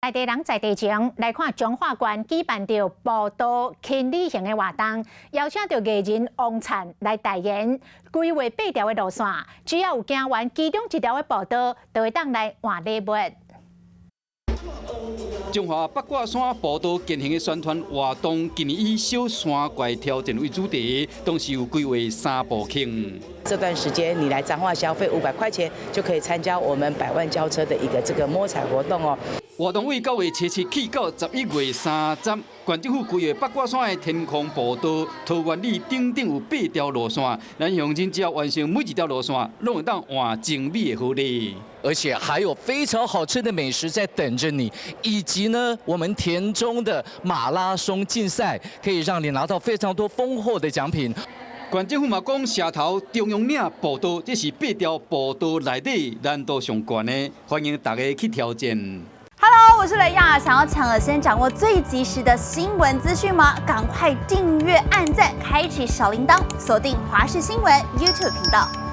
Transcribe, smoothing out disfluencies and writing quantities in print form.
在地人在地情，來看彰化縣舉辦著步道輕旅行的活動，邀請著藝人王燦來代言，規劃八條的路線，只要有行完其中一條的步道，就會當來換禮物。彰化八卦山步道健行的宣傳活動，今年以小山怪挑戰為主題，當時有規劃三步坑。這段時間你來彰化消費500塊錢，就可以參加我們百萬轎車的一個這個摸彩活動哦。活動為9月7日起到11月30，縣政府規劃八卦山的天空步道、桃園里等等有八條路線，咱鄉親只要完成每一條路線，攏會當換精美的好禮。而且還有非常好吃的美食在等着你，以及呢，我們田中的馬拉松競賽，可以讓你拿到非常多豐厚的獎品。縣政府嘛講，社頭中央嶺步道，這是八條步道內底難度上懸的，歡迎大家去挑戰。 Hello，我是雷亞，想要搶先掌握最及時的新聞資訊嗎？趕快訂閱、按讚、開啟小鈴鐺，鎖定華視新聞 YouTube 頻道。